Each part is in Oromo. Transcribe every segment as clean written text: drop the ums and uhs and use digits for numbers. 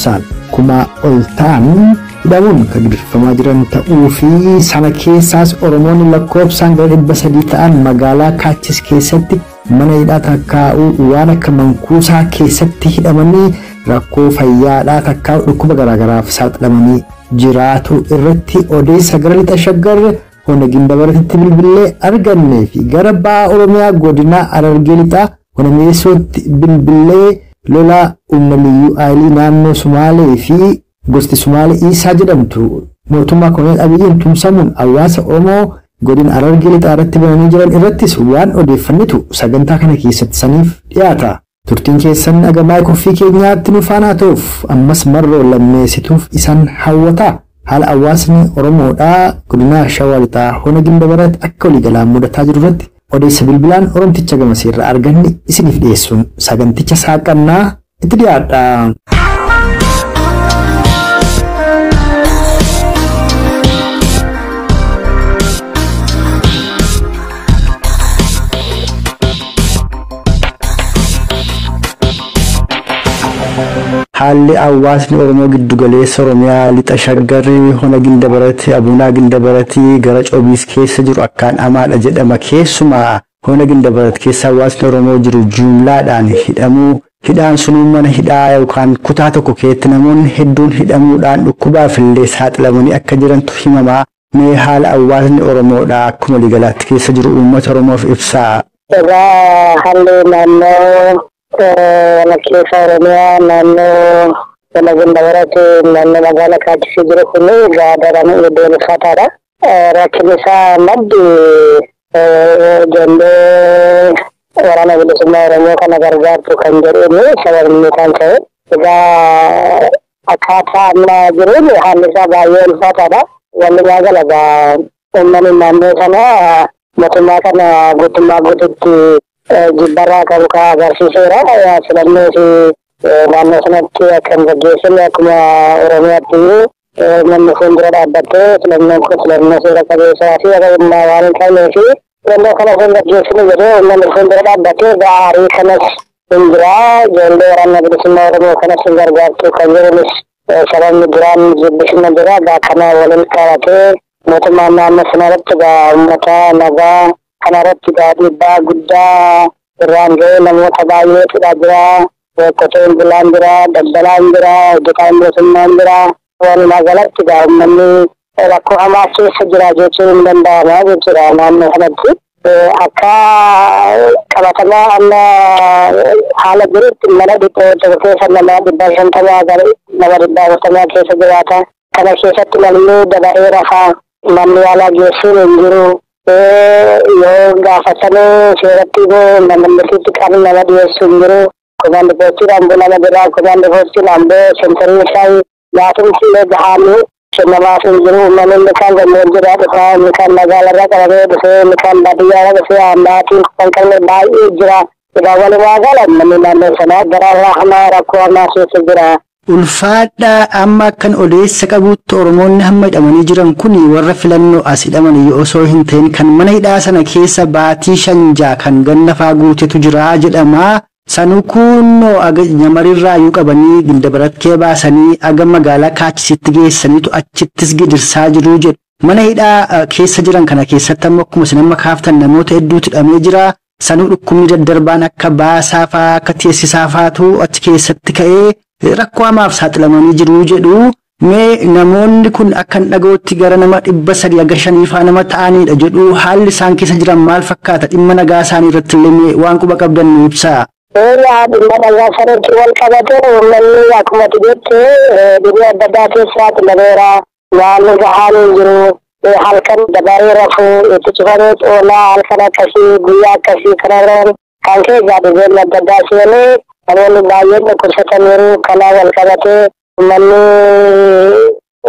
lakkoofsaan kumaa ol ta'an hidhamuun kan gidirfamaa jiran ta'uu fi sana keessaas Oromoonni lakkoofsaan gara 300 ta'an magaalaa Kaachis keessatti mana hidhaa takkaa'uu waan akka mankuusaa keessatti hidhamanii rakkoo fayyaadhaa takkaa'uu dhukkuba garaagaraaf saaxilamanii jiraatu irratti odeessa gara lixa Shaggar Hona Gindabaratitti bilbilee argannee fi gara ba'a Oromiyaa godina Harargee lixaa Hona Mi'eessootti bilbilee lola humna liyyuu ayilii naannoo Sumaalee fi gosti Sumaalee Iisaa jedhamtu mootummaa Koloneel Abiyyiin tumsamuun hawaasa Oromoo godina Harargee lixaa irratti bananii jiran irrattis waan odeeffannitu sagantaa kana keessatti saniif dhiyaata. Turtiin keessan agamaa koffii keenyaatti nu faana ta'uuf ammas marroo lammeessituuf isaan hawwata. Haala hawaasni Oromoodhaa godina Shawaa lixaa Hona Gindabaratti akka waliigalaan mudataa jiru irratti odeessa bilbilaan Oromticha gamasiirraa arganne isiniif dhiyeessuun saganticha saaqannaa itti dhiyaadha. Haalli hawaasni Oromoo giddugaleessa Oromiyaa lixa Shaggarri Hona Gindabaratti Abuunaa Gindabaratti gara Cobiis keessa jiru akkaan hamaadha jedhama. Keessumaa Hona Gindabarat keessa hawaasni Oromoo jiru jumlaadhaan hidhamuu, hidhaan sunuu mana hidhaa yookaan kutaa tokko keessatti namoonni hedduun hidhamuudhaan dhukkubaaf illee saaxilamanii akka jirantu himamaa. Mee haala hawaasni Oromoodhaa akkuma waliigalaatti keessa jiru uummata Oromoof ibsaa. Egaa haalli naannoo keessa Oromiyaa naannoo Hona Gindabaratti naannoo magaalaa Kaachisii jiru kun egaa daran iddoo ulfaataadha. Rakkinni isaa maddi ijoollee waraana bilisummaa Oromoo kana gargaartu kan jedhuun sababni kan ta'e. Egaa akkaataa amma jiruun haalli isaa baay'ee ulfaataadha. Walumaa gala egaa uummanni naannoo sanaa mootummaa kana guutummaa guututti jibbarraa qabu kan agarsiiseera. Filannoo fi naannoo sanatti akka hin gaggeessine akkuma Oromiyaatti uummanni fuuldura dhaabbattee filannoon kun filannoo seera qabeessaa fi haqa waan hin qabnee fi filannoo kana hin gaggeessine jedhee uummanni fuuldura dhaabbattee gaarii kanas hin jira. Ijoollee waraana bilisummaa Oromoo kanas hin gargaartu kan jedhanis sababni duraan jibbisina jira. Egaa kana waliin qabatee mootummaan naannoo sanarratti egaa uummata nagaa kanarratti egaa dhiibbaa guddaa irraan ga'ee namoota baay'eetu jira. Qoteen bulaan jira, daldalaan jira, hojjetaan mootummaan jira. Walumaa galatti egaa uummanni rakkoo hamaa keessa jira jechuun hin danda'ama jechuudha naannoo kanatti. Akka qabatamaa amma haala jirutti mana dhiphoo tokko keessa nama 150 gara nama 400 keessa jiraata. Kana keessatti namni dabaree rafaa manni yaalaa geessuun hin jiru. Yoo gaafatanii seeratti immoo nama murtiitti qabu nama dhiyeessu hin jiru. Komaandi poostiin amboo nama jira. Komaandi poostiin amboo sentarii isaa nyaatumsi illee gahaanii kennamaaf hin jiru. Uummanni inni kaan gammoojjiirraa dhufaa, inni kaan magaalarraa qabamee dhufee, inni kaan baadiyyaarraa dhufee maatiin kan qabne baay'ee jira. Egaa walumaa gala uummanni naannoo sanaa gara hamaa rakkoo hamaa keessa jira. Ulfaadhaa amma akkan odeessa qabutti Oromoonni hamma hidhamanii jiran kun warra filannoo as hidhaman osoo hin ta'in kan mana hidhaa sana keessa baatii 5 kan gannafaa guutetu jira jedhama. Sanuu kunnoo nyamarirraa iyyuu qabanii Gindabarat baasanii aga magaalaa Kaachisitti geessaniitu achittis gidirsaa jiru jedhu. Mana hidhaa keessa jiran kana keessatti ammoo akkuma isin amma kaaftan namoota hedduutu hidhamee jira. Sanuu dhukkubni daddarbaan akka baasaa fa'aa akka teessisaa fa'aatu achi keessatti ka'ee rakkoo hamaaf saaxilamanii jiru jedhu. Mee namoonni kun akka hin dhagootti gara nama 300 haga 5 fa'aa nama ta'anidha jedhu. Haalli isaan keessa jiran maal fakkaata? Dhimma nagaa isaanii irratti illee waan quba qabdan nu ibsaa. Egaa dhimma nagaa sanatti wal qabate uummanni akkuma jette dhibee adda addaa keessaa saaxilameera. Nyaanni gahaan hin jiru. Halkan dabaree rafuu itti cufamee oolaa halkan akkasii guyyaa akkasii kanarraan kan ka'e egaa dhibeen adda addaa seenee namoonni baay'een dhukkubsataniiru. Kanaan wal qabatee uummanni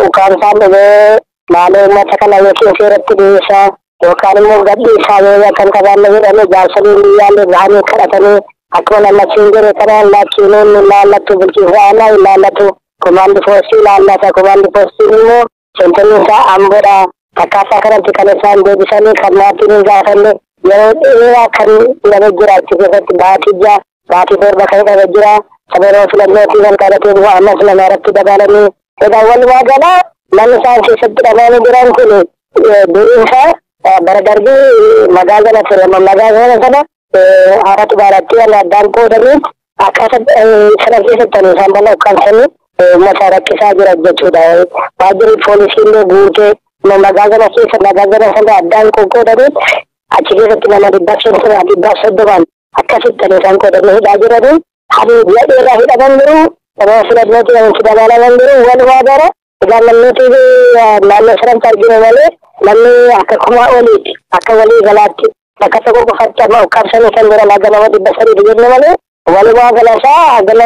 ukkaamsaan dhibee maaloo uummata kana yookiin seeratti dhiyeessaa yookaan immoo gadhiisaa yoo akka hin qabaanne jedhanii jaarsoliin biyyaallee bahanii kadhatanii akkuma lammachiin jedhe kanaan laakkiinuun nu laallatu bulchiinsa aanaa hin laallatu komaandi poostii laallata. Komaandi poostiin immoo sentarri isaa Amboodha. Akkaataa kanatti kan isaan deebisanii kan maatiin hin gaafanne yeroo dheeraa kan hidhamee jira achi keessatti baatii 6 baatii 7 kan hidhamee jira. Sababa filannootiin wal qabatee bu'aa ammas nama irratti dabalanii. Egaa walumaa gala namni isaan keessatti dhabamanii jiran kun duriinsaa bara darbii magaazana ture. Magaazana sana haaratu baaratti waan addaan qoodanii akkasa sana keessatti isaan bala ukkaamsanii uummata rakkisaa jira jechuudha. Waajjirri poolisii illee guutee magaazana keessa magaazana sana addaan qoqqoodanii achi keessatti nama 550 130 akkasitti isaan qoodanii hidhaa jiranii. Hali ji'a dheeraa hidhaman jiru. Sababa filannootiin walitti dabalaman jiru. Walumaa gala egaa namni naannoo sanatti arginu malee namni akka kumaa oliiti akka walii galaatti bakka tokko qofatti amma ukkaamsanii kan jiran haga nama 300 jenne malee walumaa galasaa gala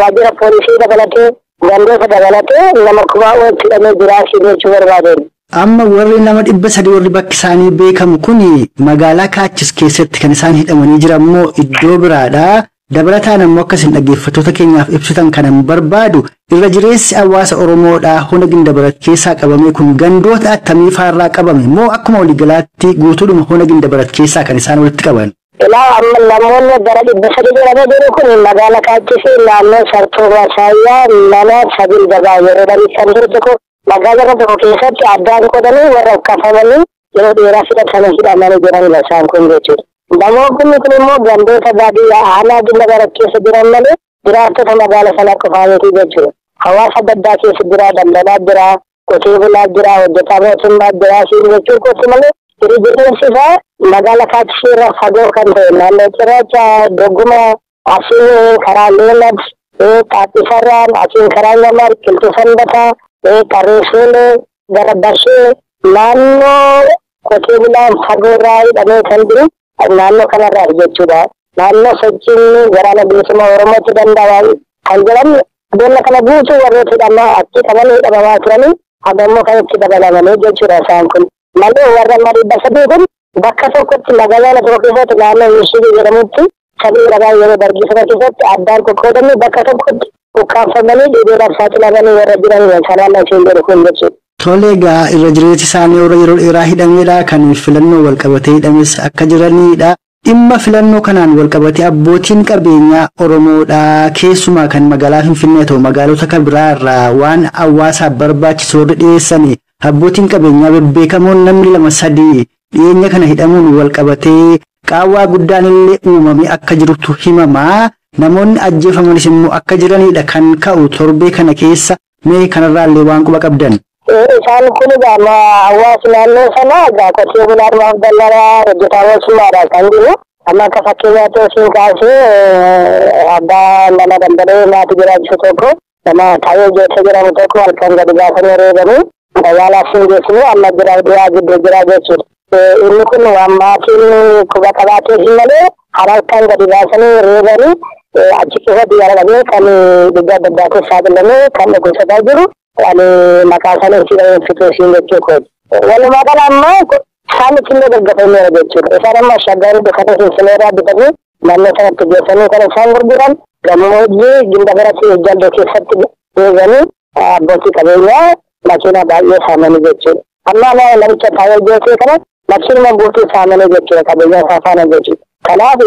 waajjira poolisii dabalatee gandoota dabalatee nama kumaa olitti hidhamee jiraachuu jechuu barbaadeen. Amma warri nama 300 warri bakki isaanii beekamu kun magaalaa Kaachis keessatti kan isaan hidhamanii jiran immoo iddoo biraadha. Dabalataan ammoo akkasin dhaggeeffattoota keenyaaf ibsitan kanan barbaadu irra jireessi hawaasa Oromoodhaa hona Gindabarat keessaa qabame kun gandoota attamii faarraa qabame moo akkuma waliigalaatti guutuudhuma hona Gindabarat keessaa kan isaan walitti qaban? Ilaa amma namoonni gara 300 jedhamee jiru kun magaalaa Kaachisii naannoo Sartuu Masaayyaa mana Sabil Gabaa yeroo kan jiru tokko magaalaa tokko keessatti addaan qoodanii warra ukkaafamanii yeroo dheeraa fudhatanii hidhamanii jiranidha isaan kun jechuudha. Namoonni kun immoo gandoota baadiyyaa aanaa Gindabarat keessa jiran malee jiraattota magaalaa sana qofaa miti jechuudha. Hawaasa adda addaa keessa jira, daldalaa jira, qotee bulaa jira, hojjetaa mootummaa jira, siin jechuu kooti malee jireenyi isaa magaalaa Kaachisii irraa fagoo kan ta'e naannoo Cirracha, Dogguma, Asiin karaa Leelad, Xaaphisarraan, Asiin karaa Nyamar, Qilxuu Sanbataa, Qarreessuulee, gara Bashee naannoo qotee bulaan fagoo irraa hidhamee kan jiru naannoo kanarraa jechuudha. Naannoo sochiin waraana bilisummaa Oromootti danda'an kan jedhan boolla kana guutuu warroota hidhamaa achi qaban hidhamamaa turanii hagammoo kan itti dabalamanii jechuudha isaan kun. Malee warra amma 300 kun bakka tokkotti magaalaa tokko keessatti naannoo Mishigii jedhamutti sadii ragaa yeroo dargii sana keessatti addaan qoqqoodanii bakka tokkotti ukkaamfamanii dhibeedhaaf saaxilamanii warra jiranidha. Kanaan asiin jedhu kun jechuudha. Tole egaa irra jireessi isaanii warra yeroo dheeraa hidhamedha. Kan filannoo wal qabatee hidhames akka jiranidha. Dhimma filannoo kanaan wal qabatee abbootiin qabeenyaa Oromoodha. Keessumaa kan magaalaa Finfinnee ta'u magaalota kan biraa irraa waan hawaasaaf barbaachisu warri dhiyeessani. Abbootiin qabeenyaa bebbeekamoon namni 2 3 dhiyeenya kana hidhamuun wal qabatee qaawwaa guddaan illee uumamee akka jirutu himama. Namoonni ajjeefamanis immoo akka jiranidha kan ka'u torbee kana keessa mee kanarraa illee waan quba qabdan. Isaan kun egaa hawaasni naannoo sanaa egaa qotee bulaadhumaaf daldalaa hojjetaa mootummaadha kan jiru. Amma akka fakkeenyaatti osoo kaasee abbaa nama daldalee maatii jiraachisu tokko nama Taayee Jootee jedhamu tokko halkan gadi baasanii reebanii yaalaaf hin geessine amma jira du'aa gidduu jira jechuudha. Inni kun waan maatiin quba qabaatee hin malee halkan gadi baasanii reebanii achi keessatti yaalamee kan dhibee adda addaatiif saaxilamee kan dhukkubsataa jiru. Ani maqaa isaanii ibsituu isiin jechuu kooti. Walumaa gala ammoo isaan ittiin gaggeeffameera jechuudha. Isaan amma shaggarii dhufanii Finfinnee irraa bitanii naannoo sanatti geessanii kan isaan gurguran gammoojjii Gindabarat Jaldoo keessatti deeganii abbootii qabeenyaa makiinaa baay'ee saamanii jechuudha. Amma namicha Taayee Jootee kana makiinuma guutuu saamanii jechuudha qabeenyaa isaa faana jechuudha. Kanaaf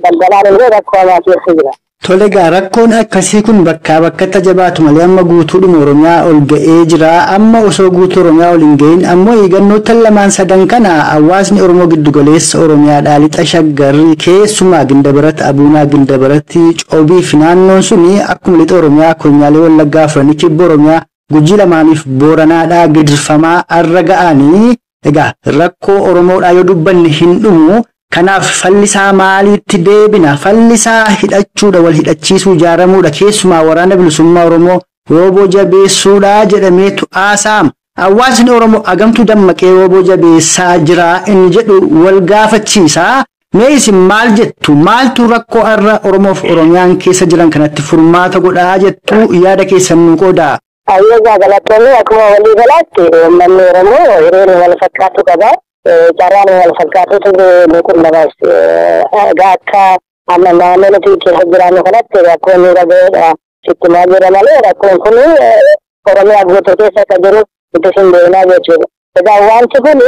daldalaan illee rakkoo hamaa keessa jira. Tole egaa rakkoon akkasii kun bakkaa bakkatti jabaatu malee amma guutuudhuma Oromiyaa ol ga'ee jira. Amma osoo guutuu Oromiyaa ol hin ga'iin ammoo eegannoota 2 3 kana hawaasni Oromoo giddugaleessa Oromiyaadhaa lixa shaggarri keessumaa Gindabarat Abuunaa Gindabaratti Cobii fi naannoon suni akkuma lixa Oromiyaa konyaalee Wallaggaa afranii kibba Oromiyaa Gujii lamaaniif Booranaadhaa gidirfamaa arra ga'anii egaa rakkoo Oromoodhaa yoo dubbanne hin dhumu. Kanaaf fallisaa maaliitti deebina? Fallisaa hidhachuudha, wal hidhachiisuu, ijaaramuudha. Keessumaa waraana bilisummaa Oromoo rooboo jabeessuudha jedhameetu haasa'ama. Hawaasni Oromoo hagamtuu dammaqee rooboo jabeessaa jira inni jedhu wal gaafachiisa. Mee isin maal jettu? Maaltu rakkoo har'a Oromoof Oromiyaan keessa jiran kanatti furmaata godhaa jettu yaada keessan nuu qoodaa? Ayyaana galatoomii akkuma walii galaatti uummanni Oromoo hireen wal fakkaatu qaba. Carraan wal fakkaatutu nu qunnama. Egaa akka amma naannoo nuti keessa jiraannu kanatti rakkoon nurra ga'eedha. Sitti maal jira malee rakkoon kun Oromiyaa guutuu keessa akka jiru itti sin deemaa jechuudha. Egaa wanti kun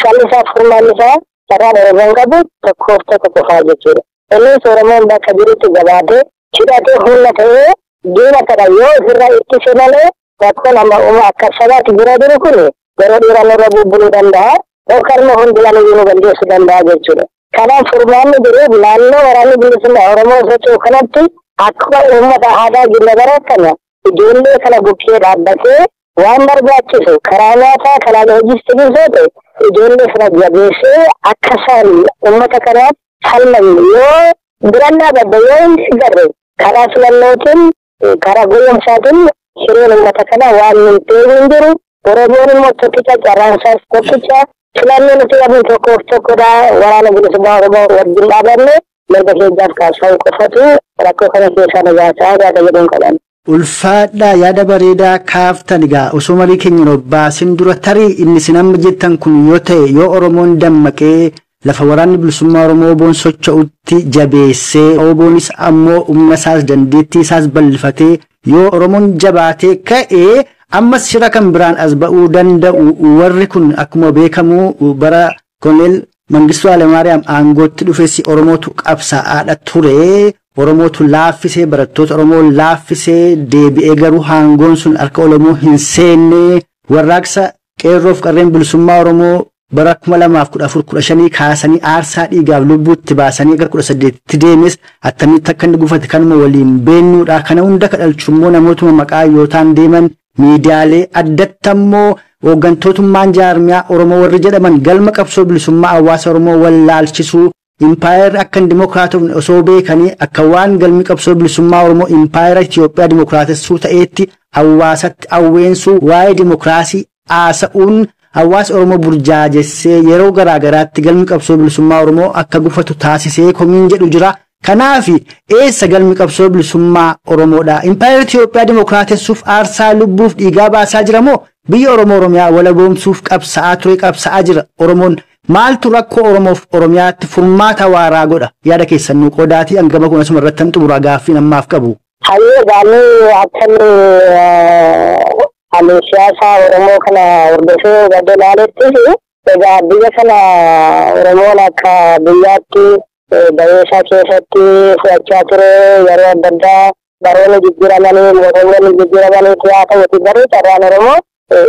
shalli isaa furmaanni isaa carraan Oromoon qabu tokkoof tokko qofaa jechuudha. Innis Oromoon bakka jirutti jabaatee Hidhatee humna ta'ee diina kana yoo ofirraa ittise malee rakkoon amma uuma akka sabaatti bira jiru kun yeroo dheeraa nurra bubbuluu danda'a. Yookaan immoo hundumaan iyyuu nu balleessuu danda'a jechuudha. Kanaaf furmaanni jiru naannoo waraanni bilisummaa Oromoo socho'u kanatti akkuma uummata aadaa Gindaabaraa kana ijoollee kana bukkee dhaabbatee waan barbaachisu karaa nyaataa karaa loojistikiis yoo ta'e ijoollee sana jabeessee akka isaan uummata kanaaf falman yoo biraan dhaabadde yoo hin deeggarre karaa filannootiin karaa gowwoomsaatiin hireen uummata kanaa waan hin ta'e hin jiru. Oromoon immoo tokkicha carraansaas tokkicha filannoo nuti qabnu tokkoof tokkodha. Waraana bilisummaa Oromoo wajjin dhaabanne mirga keenyaaf qabsaa'uu qofatu rakkoo kana keessaa nu baasaa yaada jedhuun qaban. Ulfaadhaa, yaada bareedaa kaaftan. Egaa osoo marii keenya hin obbaasin dura, tarii inni isin amma jettan kun yoo ta'e, yoo Oromoon dammaqee lafa waraanni bilisummaa Oromoo Oboon socho'utti jabeessee, Oboonis ammoo humna isaas dandeettii isaas bal'ifatee, yoo Oromoon jabaatee ka'ee, ammas shira kan biraan as ba'uu danda'u. Warri kun akkuma beekamu bara Koloneel Mangistuu Hayilamaariyaam aangootti dhufes Oromootu qabsaa'aadha ture. Oromootu laaffisee, barattoota Oromoo laaffisee, deebi'ee garuu aangoon sun harka Oromoo hin seenne. Warraaqsa qeerroof qarreen bilisummaa Oromoo bara 2014-15 kaasanii aarsaa dhiigaaf lubbuutti baasanii gara 18tti deemes attamitti akka inni gufate kanuma waliin beennuudha. Kana hunda kadhalchu immoo namootuma maqaa yootaan deeman, miidiyaalee addatti ammoo hooggantootummaan jaarmiyaa Oromoo warri jedhaman galma qabsoo bilisummaa hawaasa Oromoo wallaalchisuu, impaayerri akka hin dimokiraatofne osoo beekanii akka waan galmi qabsoo bilisummaa Oromoo impaayera Itoophiyaa dimokiraatessuu ta'eetti hawaasatti awweensuu, waa'ee dimokiraasii haasa'uun hawaasa Oromoo burjaajessee yeroo garaa garaatti galmi qabsoo bilisummaa Oromoo akka gufatu taasisee komiin jedhu jira. Kanaaf eessa galmi qabsoo bilisummaa Oromoodha? Impaayera Itoophiyaa dimokiraatessuuf aarsaa lubbuuf dhiigaa baasaa jira moo biyya Oromoo Oromiyaa walaboomsuuf qabsa'aa ture, qabsa'aa jira Oromoon? Maaltu rakkoo Oromoof Oromiyaatti furmaata waaraa godha? Yaada keessan nuu qoodaatii hangama kun asuma irratti xumuraa gaaffiin ammaaf qabu. Hayyee, gaanii akkanni ani siyaasa Oromoo kana hordofee gadda ilaaletti, egaa biyya kana Oromoon akka biyyaatti bayeesaa keessatti fudhachaa ture. Yeroo adda addaa baroonni jijjiiramanii, mootummoonni jijjiiramanii haa ta'uti, garuu carraan Oromoo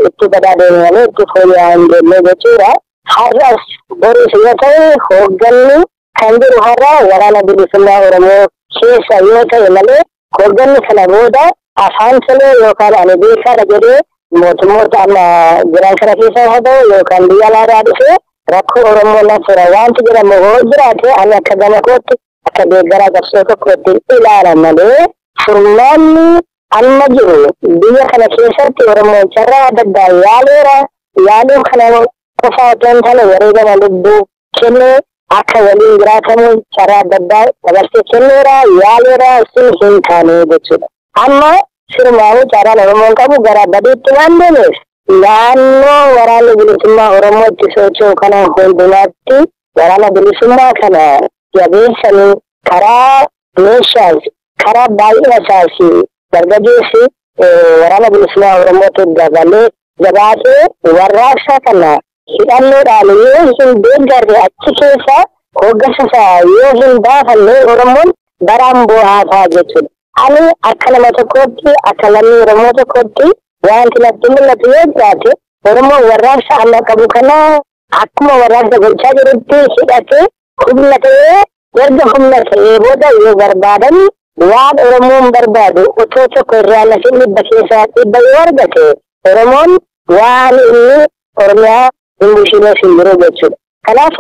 itti badaa deemanii itti fooyya'aa hin deemne jechuudha. Har'as boris yoo ta'e hoogganni kan jiru har'a waraana bilisummaa Oromoo keessa yoo ta'e malee hoogganni kana booda afaan tolee yookaan ani beekaadha jedhee mootummoota amma jiran kana keessa haa ta'u yookaan biyya alaarraa dhufee rakkoo Oromoo na fura wanti jedhamu hoo jiraate, ani akka gama kootti akka deeggaraa qabsoo tokkootti ilaala malee, furmaanni amma jiru biyya kana keessatti Oromoon carraa adda addaa yaaleera. Yaaluu kana qofa otoo hin taane wareegama lubbuu kennee akka waliin jiraatamu carraa adda addaa dabarsee kenneera, yaaleera, sun hin taane jechuudha. Amma sirumaa'uu carraan Oromoon qabu gara badiitti waan deemeef naannoo waraanni bilisummaa Oromootti socho'u kana hundumaatti waraana bilisummaa kana jabeessanii karaa meeshaas karaa baay'ina isaas dargaggeessi waraana bilisummaa Oromootti dabalee jabaatee warraaqsa kana hidhannoodhaan yoo hin deeggarre, achi keessa hooggansa isaa yoo hin baafanne, Oromoon baraan bu'aa ta'a jechuudha. Ani akka nama tokkootti, akka lammii Oromoo tokkootti wanti natti mul'atu yoo jiraate, Oromoon warraaqsa amma qabu kana akkuma warraaqsa gochaa jirutti hidhatee humna ta'ee, erga humna ta'ee booda yoo barbaadan waan Oromoon barbaadu otoo tokko irraa lafin 100% yoo argate, Oromoon waan inni Oromiyaa hin bulchineef hin jiru jechuudha. Kanaaf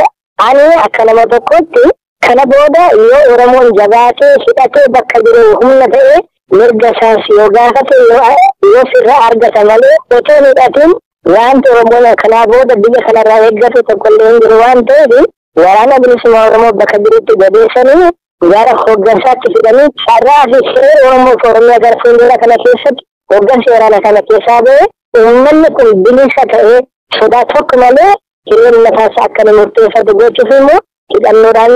ani akka nama tokkootti kana booda yoo Oromoon jabaatee hidhatee bakka jiru humna ta'ee mirga isaas yoo gaafate yoo sirraa argata malee, otoo hin hidhatin wanti Oromoon kanaa booda biyya kanarraa eeggatu tokkollee hin jiru waan ta'eef, waraana bilisummaa Oromoo bakka jirutti jabeessanii gara hooggansaatti fidanii carraa fi hiree Oromoo fi Oromiyaa gara fuuldura kana keessatti hooggansi waraana kana keessaa ba'e uummanni kun bilisa ta'ee sodaa tokko malee hireen mataasaa akka inni murteeffatu gochuuf immoo hidhannoodhaan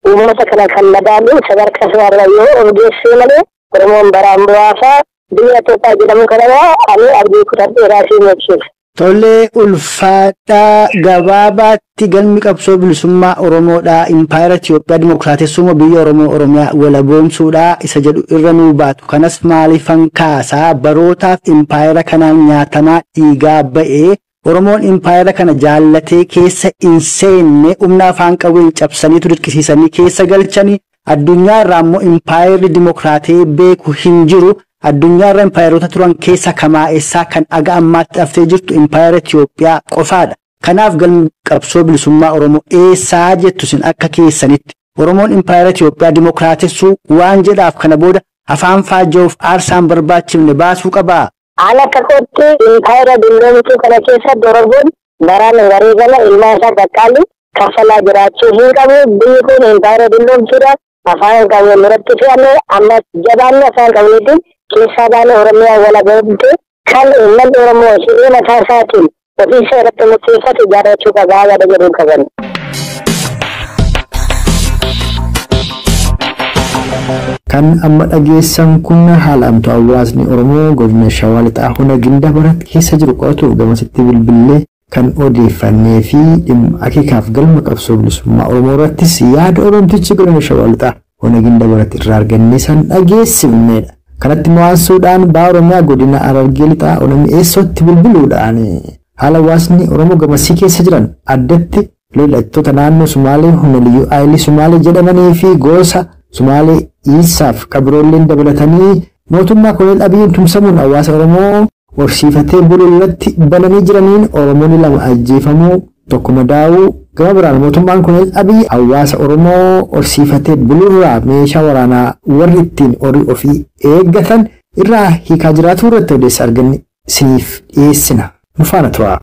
uummata kana kan madaalu sadarkaa sanarra yoo of geessee malee Oromoon baraan bu'aasaa biyya Itoophiyaa jedhamu kanarraa ani abdii kutadheeraa fi beeksisa. Tolee, ulfaadhaa gabaabaatti galmi qabsoo bilisummaa Oromoodhaa Impaayera Itiyoophiyaa Dimookiraatessummaa biyya Oromoo Oromiyaa walaboomsuudhaa isa jedhu irra nuu baatu. Kanas maaliifan kaasaa barootaaf Impaayera kanaan nyaatamaa dhiigaa ba'ee Oromoon Impaayera kana jaallatee keessa hin seenne humna afaan qawween cabsaniitu dirqisiisanii keessa galchanii addunyaa irraa immoo Impaayerri Dimookiraatee beeku hin jiru. Addunyaa irra impaayeroota turan keessa kamaa'essaa kan aga ammaatti haftee jirtu Impaayera Itiyoophiyaa qofaadha. Kanaaf galmi qabsoo bilisummaa Oromoo eessaa jettu sin akka keessanitti Oromoon Impaayera Itiyoophiyaa dimookiraatessuu waan jedhaaf kana booda afaan faajja'uuf aarsaan barbaachifne baasuu qabaa. Haala akka kootti Impaayera dulloomtuu kana keessatti Oromoon baraan wareegama ilmaan isaa qaqqaalii kaffalaa jiraachuu hin qabu. Biyyi kun Impaayera dulloomtuudha. Afaan qawween irratti fe'ame amma jabaanni afaan qawweetiin keessaa baanee Oromiyaa walaboomte kan uummanni Oromoo hiree mataa isaatiin ofiisa irratti murteeffatu ijaarrachuu qabaa yaada jedhuun qaban. Kan amma dhageessan kun haala amtuu hawaasni Oromoo godina Shawaa Lixaa Hona Gindabarat keessa jiru qo'atuuf gamasitti bilbilee kan odeeffannee fi dhimma akeekaaf galma qabsoo bilisummaa Oromoo irrattis yaada Oromtichi godina Shawaa Lixaa Hona Gindabarat irraa argannee san dhageessifnedha. Kanatti mo'ansuudhaan ba'a Oromiyaa godina Harargee Lixaa Ona Mi'eessootti bilbiluudhaan haala hawaasni Oromoo gamasii keessa jiran addatti loltoota naannoo Sumaalee humna liyyuu Aayilii Sumaalee jedhamanii fi gosa Sumaalee Iisaaf kabiroolleen dabalatanii mootummaa Koloneel Abiyyiin tumsamuun hawaasa Oromoo horsiifatee buluu irratti bananii jiraniin Oromoonni lama ajjeefamuu tokko madaa'uu gama biraan mootummaan Koloneel Abiyyi hawaasa Oromoo horsiifatee buluurraa meeshaa waraanaa warri ittiin horii ofii eeggatan irraa hiikaa jiraatu irratti odeessa arganne isiniif dhiyeessina. Nu faana turaa.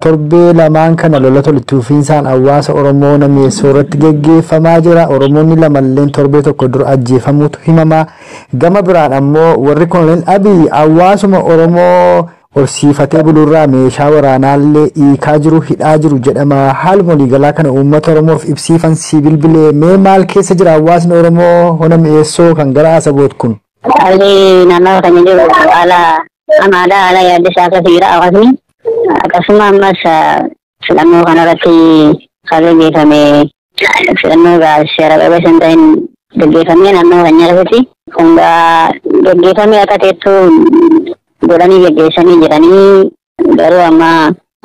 Torbee lamaan kana lola walitti fufiinsaan hawaasa Oromoo Mi'eessoo irratti geggeeffamaa jira. Oromoonni lamalleen torbee tokko dura ajjeefamuutu himama. Gama biraan ammoo warri Koloneel Abiyyi hawaasuma Oromoo horsiifatee buluurraa meeshaa waraanaallee hiikaa jiru hidhaa jiru jedhama. Haaluma waliigalaa kana uummata Oromoof ibsiifan si bilbilee mee maal keessa jira hawaasni Oromoo Hona Mi'eessoo kan gara Asaboot kun? Haalli naannoo kan jiru haala hamaadha, haala yaaddisaa akkasii jira hawaasni. Akkasuma ammas filannoo kanarratti kan gaggeeffame filannoo seera qabeessa hin ta'in gaggeeffamee naannoo keenya keessatti hundaa gaggeeffamee akka ta'ettu godhanii gaggeessanii jiranii garuu amma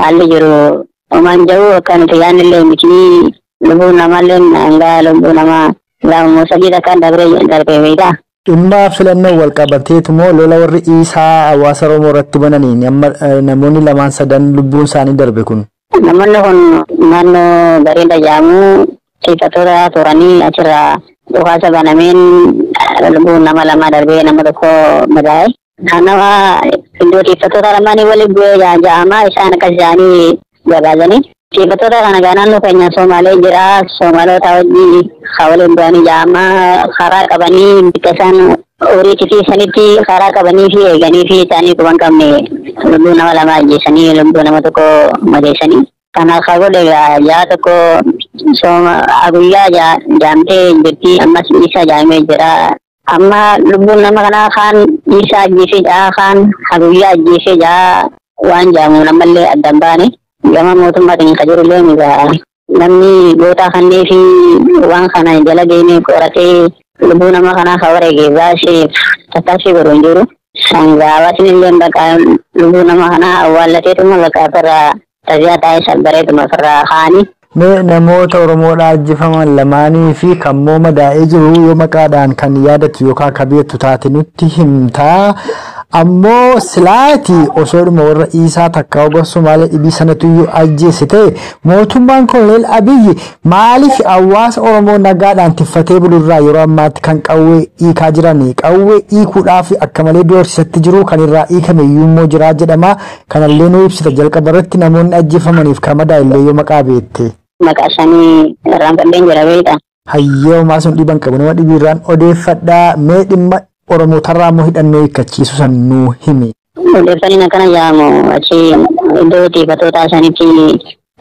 haalli jiru homaan jiru akka nuti yaadne illee miti lubbuun namaallee hanga lubbuu namaa lama sadii takkaan darbee beektaa. Dhimma filannoo wal qabateetu moo lola warri Iisaa hawaasa Oromoo irratti bananiin amma namoonni lamaan sadan lubbuun isaanii darbe kun? Namoonni kun naannoo bareeda jedhamu tiifattoota turanii achirraa dhukaasa banameen lubbuun nama lama darbee nama tokko madaa'e. Naannawa iddoo tiifattoota lamaanii waliin bu'ee ja'ama isaan akkas jedhanii gabaasanii. Tiifattoota kana gaa naannoo keenya Somaalee jira. Somaalota wajjin waliin bu'anii ja'ama karaa qabanii bakka isaan horii titiisanitti karaa qabanii fi eeganii fi isaanii quban qabne lubbuu nama lama ajjeesanii lubbuu nama tokko madeessanii. Kana kan godhe ja'a tokko sooma guyyaa jaamtee jirti ammas isa jaamee jira. Amma lubbuun nama kanaa kaan isa ajjeesee ja'a kaan guyyaa ajjeesee ja'a waan jaamu namallee adda hin baane. Gama mootummaatiin kan jiru illee migaa namni goota kannee fi waan kana jala deemee qoratee lubbuu nama kanaa kan wareege baasee tattaaffii godhu hin jiru. Sangaa hawaasni illee bakka lubbuu nama kanaa awwaallateetuma bakka ofirraa taziyaa taa'ee sabbareetuma ofirraa kaa'anii. Mee namoota Oromoodhaa ajjeefaman lamaanii fi kan moo madaa'ee jiru yoo maqaadhaan kan yaadattu yookaan kan beektu taate nutti himtaa. Ammoo silaati osoodhuma warra Iisaa takka gosa Somaalee dhibii sanatu iyyuu ajjeese ta'e mootummaan Koloneel Abiyyi maaliif hawaasa Oromoo nagaadhaan tiffatee bulurraa yeroo ammaatti kan qawwee hiikaa jiran qawwee hiikuudhaaf akka malee doorsisatti jiru kan irraa hiikame iyyuu immoo jiraa jedhama. Kanallee nu ibsita jalqaba irratti namoonni ajjeefamaniif kan madaa'e illee yoo maqaa beekte. Maqaa isaanii irraan fadheen jira beektaa. Hayyee homaa sun dhiban qabu nama dhibiirraan odeeffadhaa mee dhimma Oromootarraa immoo hidhannoo hiikkachiisu san nuu himi. Odeeffanni akkana jedhamu achi iddoo tiifattoota sanitti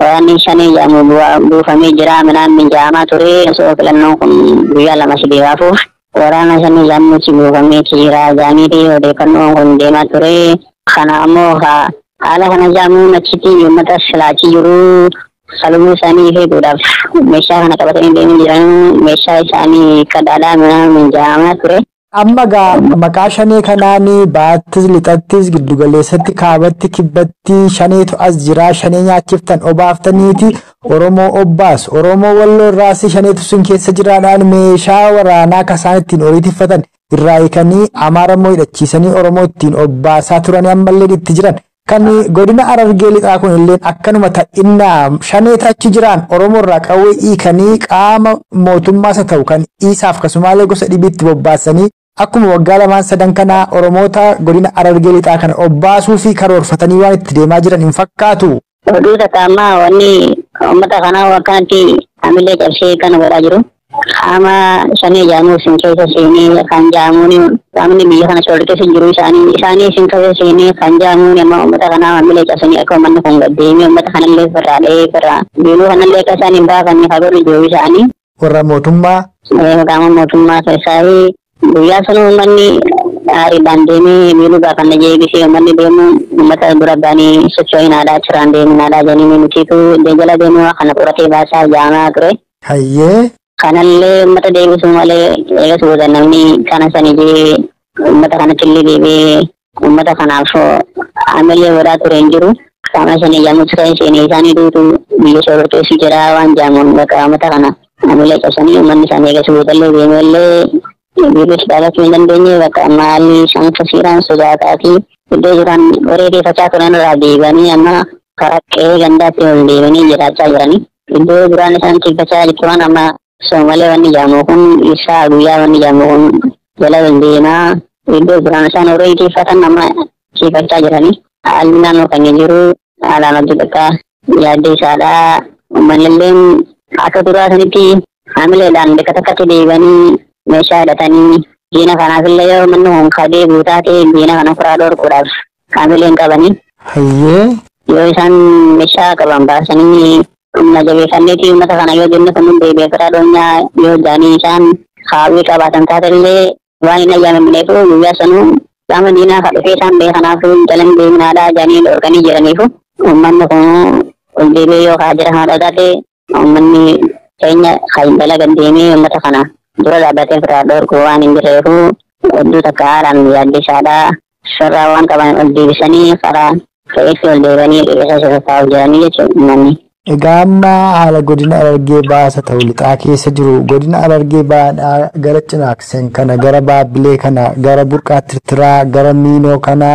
waan shanii jedhamu buufamee jira midhaan mijaa'amaa ture osoo filannoon kun guyyaa lama sadii baafuuf Waraana sanii jaammutti buufameeti jira jaaniiti odeeffannoon kun deemaa ture. Kana ammoo haala kana jaamuun achitti uummata silaachii jiru salumuu isaanii eeguudhaaf meeshaa kana qabatanii deemaa jiran meeshaa isaanii kadhaadhaa minjaamaa ture. Amma gaa maqaa shanee kanaan baattis lixattis giddugaleessatti kaabatti kibbatti shaneetu as jira shanee nyaachiftan obaaftaniiti Oromoo obbaas Oromoo walloo irraas shaneetu sun keessa jiraadhaan meeshaa waraanaa kasaan ittiin horiitiffatan irraa hiikanii Amaara immoo hidhachiisanii Oromoo ittiin obbaasaa turanii ammallee itti jiran. Kan godina Harargee lixaa kun illee akkanuma ta'innaa shaneeta achi jiraan Oromoo irraa qawwee hiikanii qaama mootummaas haa ta'u kan isaaf kasumaalee gosa dhibiitti bobbaasanii akkuma waggaa lamaan sadan kanaa Oromoota godina Harargee lixaa kana obbaasuu fi karoorfatanii waan itti deemaa jiran hin fakkaatu. Oduu takka ammaa wanni uummata kanaa akkanatti hamilee cabsee kana godhaa jiru. Qaama shanee jaamuu isin keessa seenee kan jaamuun qaamni biyya kana soorteessu jiru isaanii isin keessa seenee kan jaamuun amma uummata kanaa hamilee cabsanii akka uummanni kun gad deemee uummata kanallee ofirraa dhahee ofirraa biiluu kanallee akka isaan hin baafanne haa godhu jiru isaanii. Warra mootummaa. Qaama mootummaa keessaa guyyaa sun uummanni aariidhaan deemee biiluu baafanna jeebisee uummanni deemu uummata dura ba'anii socho'in aadaa achirraan deemin aadaa jedhanii nutiitu jala deemuu kana qoratee baasaa jaamaa ture. Hayyee. Kanallee uummata deebisuu malee eegas booda namni kana sani jee uummata kanatti illee deebi'ee uummata kanaaf hamilee godhaa ture hin jiru. Qaama sani jaamutti kan seenee isaanii duutu biyya soorteessu jira waan jaamuun bakka uummata kana hamilee cabsanii uummanni isaanii eegas boodallee deemeellee biiruus dhaabachuu hin dandeenye bakka maalli isaan kasiiraan sodaataa fi iddoo jiran horii turan irraa deebi'anii amma karaa qe'ee gandaatti ol deebi'anii jiraachaa jiranii. Iddoo duraan isaan tiffachaa turan amma Soomalee wanni jaamu kun isaa guyyaa wanni jaamu kun jala deemaa iddoo duraan isaan horii tiffatan amma tiffachaa jiranii. Haalli naannoo kan jiru haalaan adda xiqqaa yaadde isaadhaa. Uummanni illee akka duraa sanitti hamileedhaan bakka takkatti deebi'anii meeshaa hidhatanii diina kanaaf illee yoo manni kun kadee guutaa ta'e diina kana ofirraa dhorkuudhaaf hamilee hin qabanii. Hayyee. Yoo isaan meeshaa qaban baasanii humna jabeeffanneeti uummata kana yoo jenne kun deebi'ee ofirraa dhoonyaa yoo jaanii isaan haawwii qabaatan taatellee waan hin ayyaamamneef guyyaa sanuu qaama diinaa kan dhufee isaan beekanaaf jalan deeminaadhaa jaanii dhorkanii jiraniifu uummanni kun ol deebi'ee yoo kaa jira kana taate uummanni keenya kan jala gad deemee uummata kana dura dhaabbatee ofirraa dhorku waan hin jirreefu hedduu takka haalaan yaaddisaadhaa sirraa waan qaban ol deebisanii karaa fe'eetti ol deebi'anii dhiyeessa sirraa jiranii jechuudha uummanni. Egaa amma haala godina Harargee baasa ta'u lixaa keessa jiru godina Harargee baadhaa gara Cinaakseen kana gara Baabbilee kana gara Burqaa Tirtiraa gara Miinoo kana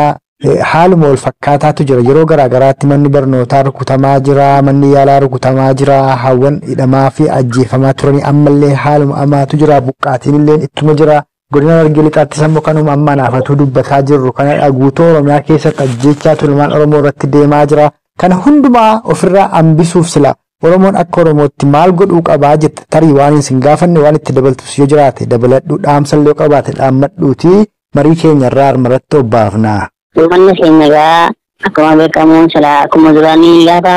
haaluma wal fakkaataatu jira. Yeroo garaa garaatti manni barnootaa rukutamaa jira, manni yaalaa rukutamaa jira, hawwan hidhamaa fi ajjeefamaa turanii ammallee haaluma amaatu jira, buqqaatiin illee ittuma jira. Godina Harargee lixaattis ammoo kanuma amma naafatuu dubbataa jirru kana guutuu Oromiyaa keessatti ajjeechaa tulmaan Oromoo irratti deemaa jira. Kana hundumaa ofirraa hambisuuf sila Oromoon akka Oromootti maal godhuu qabaa jette tarii waan isin gaafanne waan itti dabaltus yoo jiraate dabaladhuu dhaamsallee qabaate dhaammadhuuti marii keenya irraa harmarratti obbaafna. Uummanni keenya egaa akkuma beekamu sila akkuma duraanii gaafa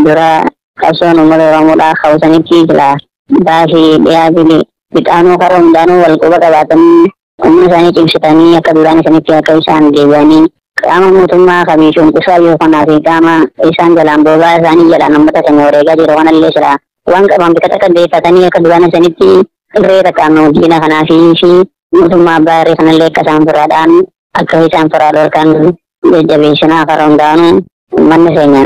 dura qabsoon uummata Oromoodhaa ka'usanitti sila baasii dhiyaa fi lixaanuu karaa hundaanuu wal quba qabaatanii humna isaanii cimsatanii akka duraan isaanitti akka isaan deebi'anii qaama mootummaa kamiisuun kusaa yoo kanaa fi qaama isaan jalaan bobaa isaanii jalaan uummata keenya wareegaa jiru kanallee sila waan qaban bika takka deeffatanii akka duraan isaanitti irree takkaan diina kanaa fi mootummaa abbaa irree kanallee akka isaan firaadhaan akka isaan firaa dhorkan jajjabeessinaa karaa hundaanuu uummanni keenya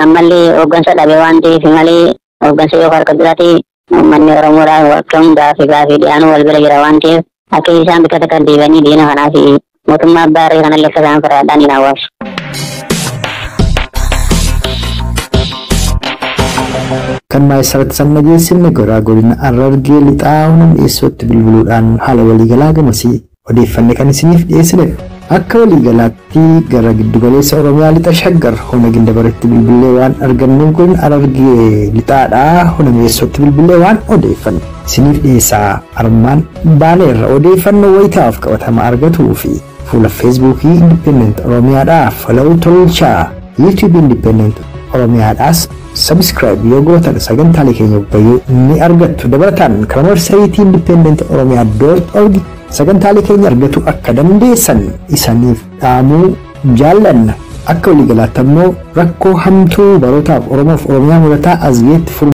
ammallee hooggansa dhabe waan ta'eef malee hooggansa yoo harka jiraate uummanni Oromoodhaa bakka hundaa fi gaafii dhiyaanuu wal bira jira waan ta'eef akka isaan bika takka deebi'anii diina kanaa fi mootummaa abbaa irree kanallee akka isaan firaadhaan hin hawwaaf. Kan maayisarratti sanna geessifne goraa godina Harargee lixaa humna dhiyeessootti bilbiluudhaan haala waliigalaa gamasii odeeffanne kan isiniif dhiyeessinedha. Akka waliigalaatti gara giddugaleessa Oromiyaa lixa Shaggar humna Gindabaratti bilbilee waan argannuuf godina Harargee lixaadhaa humna dhiyeessootti bilbilee waan odeeffanne isiniif dhiyeessaa armaan baaneerra odeeffannoo wayitaaf qabatama argatuu fi fuula Feesbuukii Independent Oromiyaadhaa follow tolchaa YouTube Independent Oromiyaadhaas subscribe yoo gootan sagantaalee keenya bayyuu ni argattu. Dabalataan karaa marsariitii independentoromia.org sagantaalee keenya argatu akka dandeessan isaniif dhaamuu jaallanna. Akka waliigalaatti ammoo rakkoo hamtuu barootaaf Oromoof Oromiyaa mudataa as geetti.